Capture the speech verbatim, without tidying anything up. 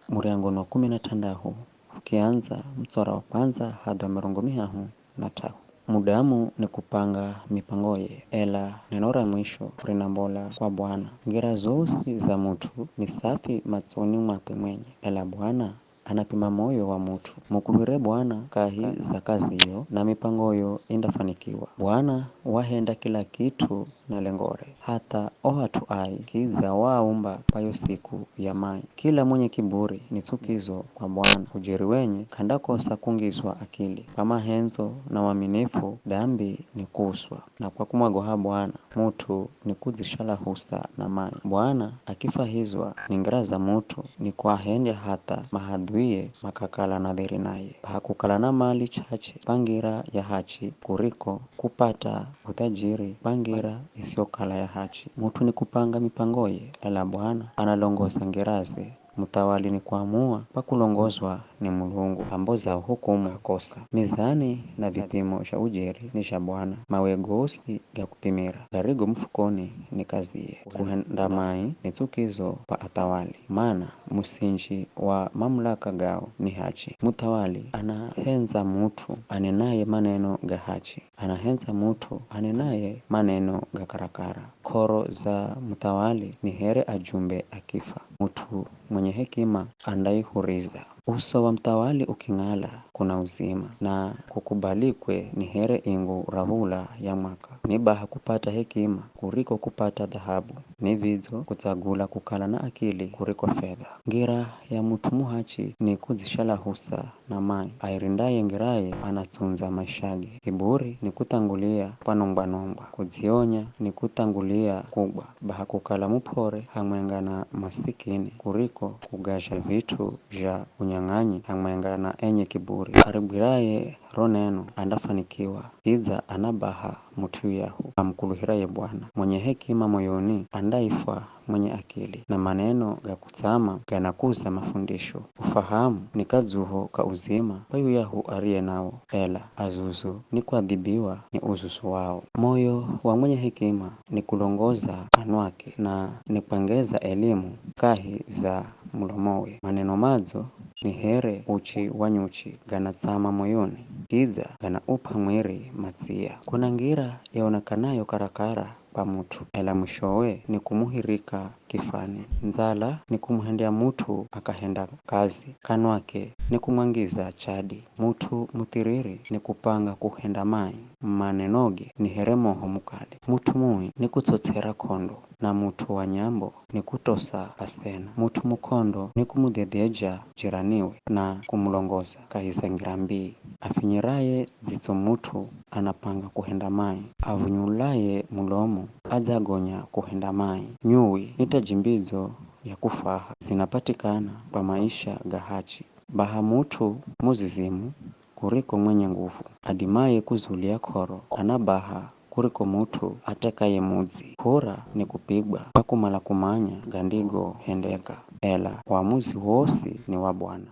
Muryango ni wa kumi na t'andahu, ukiandza mutsora wa kwandza hatha wa mirongo mihahu na t'ahu. Mudamu ni kupanga mipangoye, ela neno ra mwisho rinambola kwa Bwana. Ngira zosi za mut'u ni safi matsoni mwakwe mwenye, ela Bwana anapima moyo wa mut'u. Mukuluhire Bwana kahi za kaziyo, na mipangoyo indafanikiwa. Bwana wahenda kila kit'u na lengore, hatha o at'u ai kidza waaumba kwa yo siku ya mai. Kila mwenye kiburi ni tsukizo kwa Bwana. Ujeri wenye k'andakosa kungizwa akili. Kwa mahendzo na uaminifu, dambi ni kuuswa, na kwa kumwagoha Bwana, mut'u ni kudzishalahusa na mai. Bwana akifwahizwa ni ngira za mut'u, ni kuahendya hatha mahadhuie makakala na dhiri naye. Baha kukala na mali chache kwa ngira ya hachi, kuriko kupata uthajiri kwa ngira isiyokala ya hachi. Mut'u ni kupanga mipangoye, ela Bwana analongoza ngiraze. Muthawali ni kuamua kwa kulongozwa ni Mulungu, ambozao hukumu akosa. Mizani na vipimo zha ujeri ni zha Bwana, mawe gosi ga kupimira garigo mufukoni ni kaziye. Kuhenda mai ni tsukizo kwa athawali, mana musinji wa mamulaka gao ni hachi. Muthawali anahendza mut'u anenaye maneno ga hachi, anahendza mut'u anenaye maneno ga karakara. K'oro za muthawali ni here ajumbe akifa. Mut'u mwenye hekima andaihuriza. Uso wa muthawali uking'ala kuna uzima, na kukubalikwe ni here ingu ra v̱ula ya mwaka. Ni baha kupata hekima kuriko kupata dhahabu, ni vidzo kutsagula kukala na akili kuriko fedha. Ngira ya mut'u muhachi ni kudzishalahusa na mai. Airindaye ngiraye anatsundza maishage. Kiburi ni kuthangulia kwanongwa-nongwa, kudzionya ni kuthangulia kugwa. Baha kukala mup'ore hamwenga na masikini, kuriko kugazha vit'u zha unyang'anyi hamwenga na enye kiburi. Arigwiraye ro neno andafanikiwa, kidza ana baha mut'u yuyahu amukuluhiraye Bwana. Mwenye hekima moyoni andaifwa mwenye akili, na maneno ga kutsama ganakuza mafundisho. Ufahamu ni kadzuho ka uzima kwa yuyahu ariye nawo, ela azuzu ni kuadhibiwa ni uzuzu wao. Moyo wa mwenye hekima ni kulongoza kanwake, na ni kwengeza elimu kahi za mulomowe. Maneno madzo ni here uchi wa nyuchi, ganatsama moyoni, kidza ganaup'a mwiri matsia. Kuna ngira yaonekanayo karakara kwa mut'u, ela mwishowe ni kumuhirika kifani. Ndzala ni kumuhendya mut'u akahenda kazi, kanwake ni kumwangiza chadi. Mut'u muthiriri ni kupanga kuhenda mai, manenoge ni here moho mukali. Mut'u mui ni kutsots'era k'ondo, na mut'u wa nyambo ni kutosa asena. Mut'u mukondo ni kumudhedheja jiraniwe na kumulongoza kahi za ngira mbii. Afinyiraye dzitso mut'u anapanga kuhenda mai, avunyulaye mulomo adzagonya kuhenda mai. Nyuwi ni taji mbidzo ya kufwaha, zinapatikana kwa maisha ga hachi. Baha mut'u muzizimu kuriko mwenye nguvu, adimaye kuzulia k'oro ana baha kuriko mut'u atekaye mudzi. Kura ni kupigwa kwa kumala kumanya gandigohendeka, ela uamuzi wosi ni wa Bwana.